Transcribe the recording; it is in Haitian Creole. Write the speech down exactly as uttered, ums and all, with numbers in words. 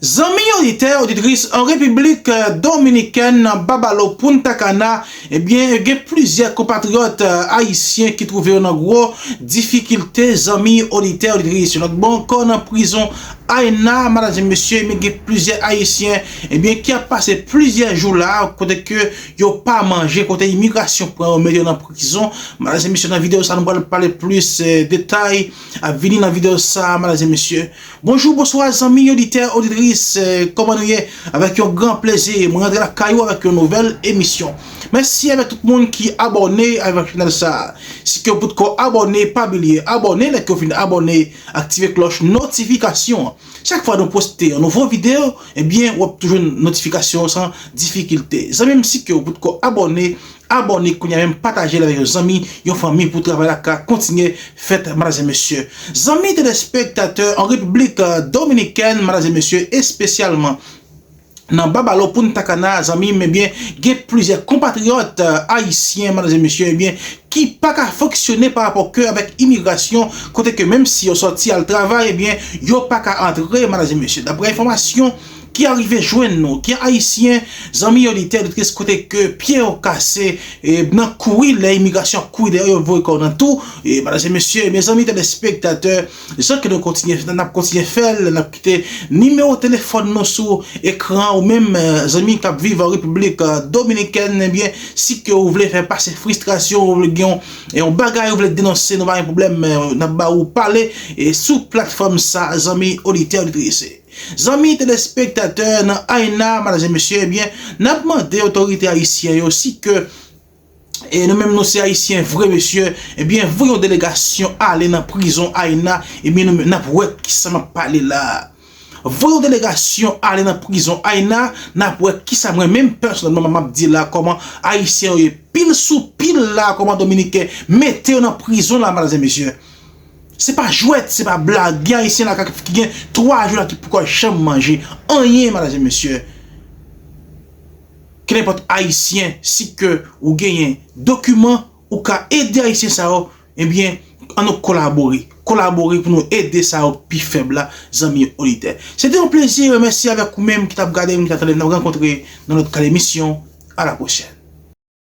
Zanmi oditè, oditris, an Repiblik, eh, Dominikèn, nan Babalo, Punta Cana, ebyen, gen plizyè konpatriyòt, eh, ayisyen ki twouve yo nan gwo difikilte, zanmi oditè, oditris. Lòt bò ankò, nan prizon Ayina, madamzèl, mesye, ebyen, gen plizyè ayisyen, ebyen, ki ap pase plizyè jou la, kote ke yo pa manje, kote imigrasyon pran yo, mete yo nan prizon. Madamzèl, mesye, nan videyo sa, nou pral pale plis, eh, detay ap vini nan videyo sa, madamzèl, mesye. Bonjou, bonswa, zanmi oditè, oditris, eh, kòman nou ye? Avèk yon gran plezi, mwen rantre lakay ou avèk yon nouvèl emisyon. Mèsi avèk tout moun ki abòne avèk chanèl sa. Si ke w potko abòne, pa bliye abòne, lè ke w fin abòne, aktive klòch notifikasyon an. Chak fwa nou poste yon nouvo videyo, ebyen, w ap toujou notifikasyon san difikilte. Zanmi m, si ke w potko abòne, abòne kounye a menm, pataje l avèk yon zanmi, yon fanmi pou travay la ka kontinye fèt, madamzèl, mesye. Zanmi telespektatè, an Repiblik, eh, Dominikèn, madamzèl, mesye, espesyalman nan Babalo, Punta Cana, zanmi m, ebyen, gen plizyè konpatriyòt, eh, ayisyen, madamzèl, mesye, ebyen, ki pa ka fonksyone pa rapò ke avèk imigrasyon, kote ke menm si yo sòti al travay, ebyen, yo pa ka antre, madamzèl, mesye. Daprè enfòmasyon ki arive jwenn nou, gen ayisyen, zanmi oditè, oditris, kote ke pye yo kase, e, nan kouri, lè imigrasyon ap kouri dèyè yo, voye kò nan tou, e, madamzèl, mesye, mezanmi telespektatè, jan ke nou kontinye, n ap kontinye fè l, n ap kite nimewo telefòn nou sou ekran, ou menm, eh, zanmi k ap viv an Repiblik, eh, Dominikèn, ebyen, si ke ou vle fè pase fristrasyon, ou vle gen yon, yon bagay ou vle denonse, nou pa gen pwoblèm, eh, n ap ba ou pale, e sou platfòm sa, zanmi oditè, oditris. Zanmi telespektatè nan Ayina, madamzèl, mesye, ebyen, n ap mande otorite ayisyen yo si ke, e nou menm nou se ayisyen vre, mesye, ebyen, voye yon delegasyon ale nan prizon Ayina, ebyen, nou menm n ap wè kisa m ap pale la. Voye yon delegasyon ale nan prizon Ayina, n ap wè kisa mwen menm pèsonèlman m ap di la, kòman ayisyen yo ye pil sou pil la, kòman dominiken mete yo nan prizon la, madamzèl, mesye. Se pa jwèt, se pa blag. Gen ayisyen la ki gen twa jou la ki poko janm manje anyen, madamzèl, mesye. Kenenpòt ayisyen, si ke ou genyen dokiman, ou ka ede ayisyen sa yo, ebyen, ann nou kolabore. Kolabore pou nou ede sa yo pi fèb la, zanmi oditè. Se te yon plezi, mèsi avèk ou menm ki t ap gade m, ki t ap tande m, n ap rankontre nan lòt kad emisyon. A la pwochèn.